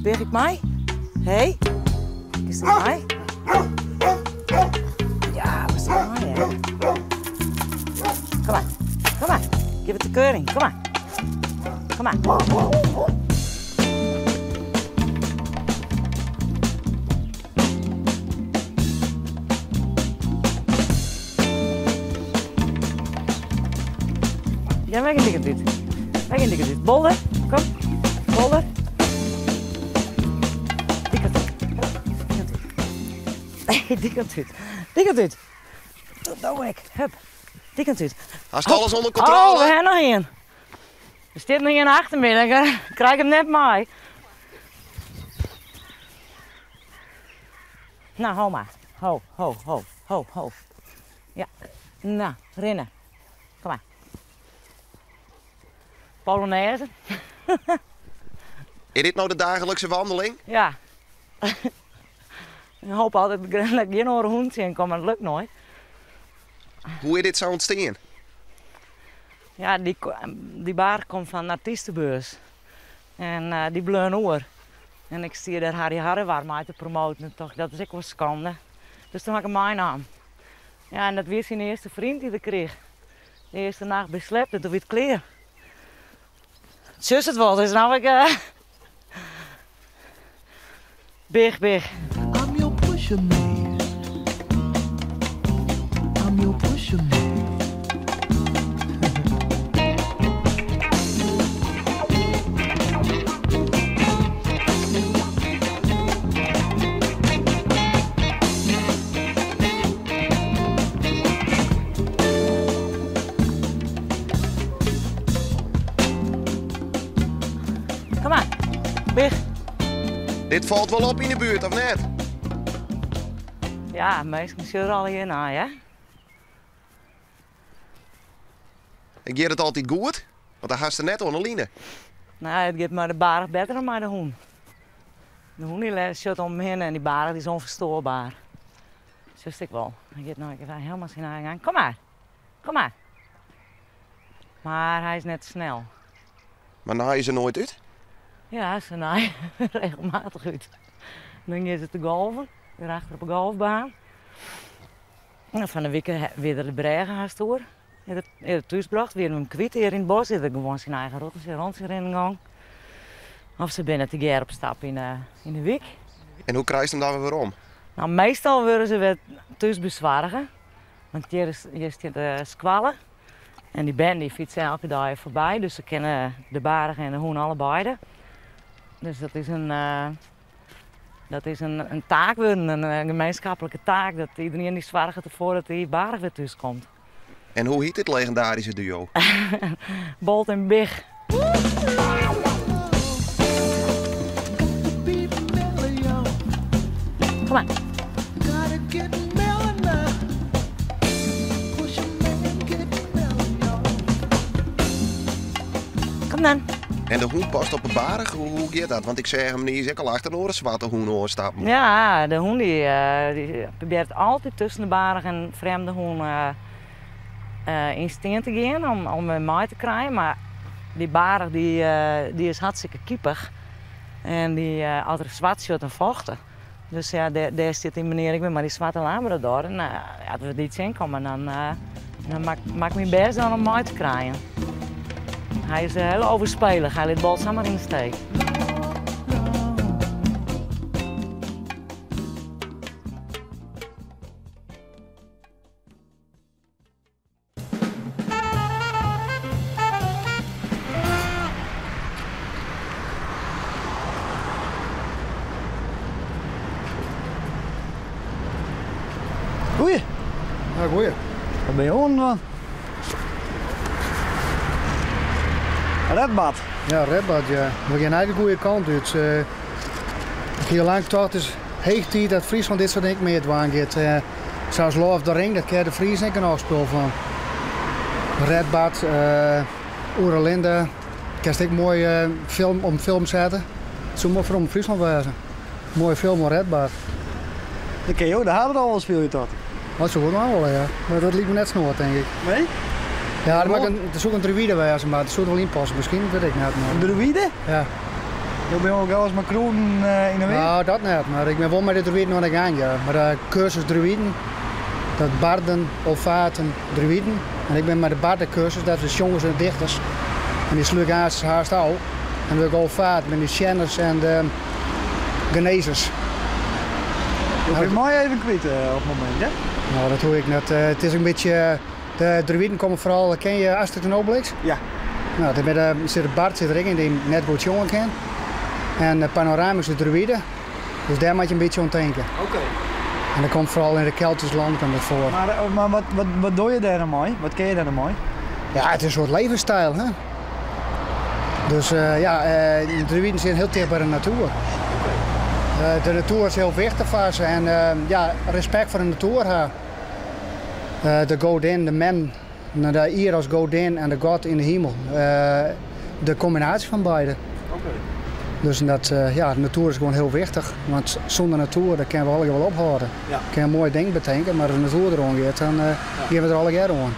Big ik mei? Hé? Is dat mei? Ja, was dat mei, hè? Kom maar, kom maar. Geef het de keuring, kom maar. Kom maar. Ja, wij gaan dikke uit. Wij gaan dikke uit. Bolder, kom. Bolder. Dikke uit. Nee, dikke uit. Dikke uit. Dat doe ik. Hup. Dikke uit. Hast alles onder controle? Oh, we hebben nog één. Er zit nog één achter me, dan krijg ik hem net mee. Nou, hou maar. Ho, ho, ho, ho, ho. Ja, nou, rennen. Kom maar. Polonaise. Is dit nou de dagelijkse wandeling? Ja. Ik hoop altijd dat ik geen oren hond zien kom, maar dat lukt nooit. Hoe is dit zo ontstaan? Ja, die baar komt van de artiestenbeurs. En die bleun oor. En ik zie daar Harry Harrewar mij te promoten. Toch, dat is ook wel schande. Dus toen had ik mijn naam. Ja, en dat was zijn eerste vriend die ik kreeg. De eerste nacht beslept en toen werd het klaar. Zus het wel, dus nou ik Big, big. I'm your pusher man. I'm your pusher man. Kom maar, Big. Dit valt wel op in de buurt, of net? Ja, meestal zit er al hier na, hè? Ik geef het altijd goed, want dan gaat ze net onder line. Nou, het gaat maar de barig beter dan maar de hoen. De hoen die zit om me heen en die barig die is onverstoorbaar. Zo is het wel. Hij gaat nou even helemaal zijn eigen gang. Kom maar, kom maar. Maar hij is net snel. Maar nou is er nooit uit? Ja, ze naaien regelmatig uit. Dan gaan ze te golven, weer achter op de golfbaan. En van de week weer de bregen haast door. Eerder thuisbracht, weer hem kwijt hier in het bos. Eerder gewoon zijn eigen rotte, zijn rond zijn gang. Of ze binnen te geer op stap in de week. En hoe krijg je hem dan weer om? Nou, meestal worden ze weer thuis bezwaren. Want hier zit de squallen. En die band die fietsen elke dag voorbij. Dus ze kennen de barig en de hoen allebei. Dus dat is een taak worden, een gemeenschappelijke taak. Dat iedereen die zorgt ervoor dat die barig weer thuis komt. En hoe heet dit legendarische duo? Bolt en Big. Kom maar. Kom dan. En de hoen past op een barig? Hoe gaat dat? Want ik zeg hem niet, ik al achter een zwarte hoen hoor stappen. Ja, de hoen die probeert altijd tussen de barig en vreemde hoen in steen te gaan om hem mee te krijgen. Maar die barig die is hartstikke kiepig. En die als er zwart zit en vochten. Dus ja, daar zit die meneer, ik ben maar die zwarte labrador. En als we die zien komen, dan maak ik mijn best om hem mee te krijgen. Hij is heel overspelig, hij liet Bolt zomaar in de steek. Goeie. Ja, goeie. Wat ben je aan, man? Redbad. Ja, Redbad, ja. We gaan eigenlijk de goede kant uit. Ik heb lang gedacht, het is hoog tijd dat Friesland dit soort dingen meer te gaat. Zoals Love of the Ring, dat krijgt de Fries ook een afspul van. Redbad, Oera Linda. Ik kan ook mooi film om film zetten. Het zou mooi voor om Friesland wezen. Mooie film om Redbad. Dat ken je ook, de Haardal speel je dat? Dat zou wel wel, ja. Maar dat liep me net snoord, denk ik. Nee? Ja, dat is ook een druïde wezen, maar dat zou er wel in passen misschien, dat weet ik net. Maar. Een druïde? Ja. Jo binne wol gauris mei krûden yn 'e weer? Nou, dat net, mar ik bin wol mei de druïden oan de gang, ja. Mei de kursus druïden, dat barden, olfaten, druïden. En ik bin mei de bardekursus, dat is sjongers en dichters. En dy slút ik aanst haast ôf. En dan wurd ik olfaat, bin de sjenners en de genezers. Jo binne my even kwyt op it momint, hè? Nou, dat hoech ik net. It is in bytsje, de druïden komme foaral, ken je Asterix en Obelix? Ja. Nou, dêr binne, sit de bard sit der ek yn dy't net goed sjonge kin. En de panoramische druïde, dus dêr moat je in bytsje oan tinke. Oké. En dat komt foaral yn de Keltyske lân komt dat foar. Mar, mar wat, wat, wat doe je dêr dan mei? Wat kin je dêr dan mei? Ja, it is in soart levensstyl, hè? Dus ja, de druïden sitte hiel ticht by de natuer. De natuer is hiel wichtich foar se en ja, respekt foar de natuer ha. De godin, de men, de ier as godin en de god yn de himel. De kombinaasje fan beide. Dus dat, ja, de natuer is gewoan hiel wichtich. Want sûnder natuer, dan kinne we allegear wol ophâlde. Ja. Kin in moai ding betinke, mar as de natuer deroan giet, dan gean we der allegear oan.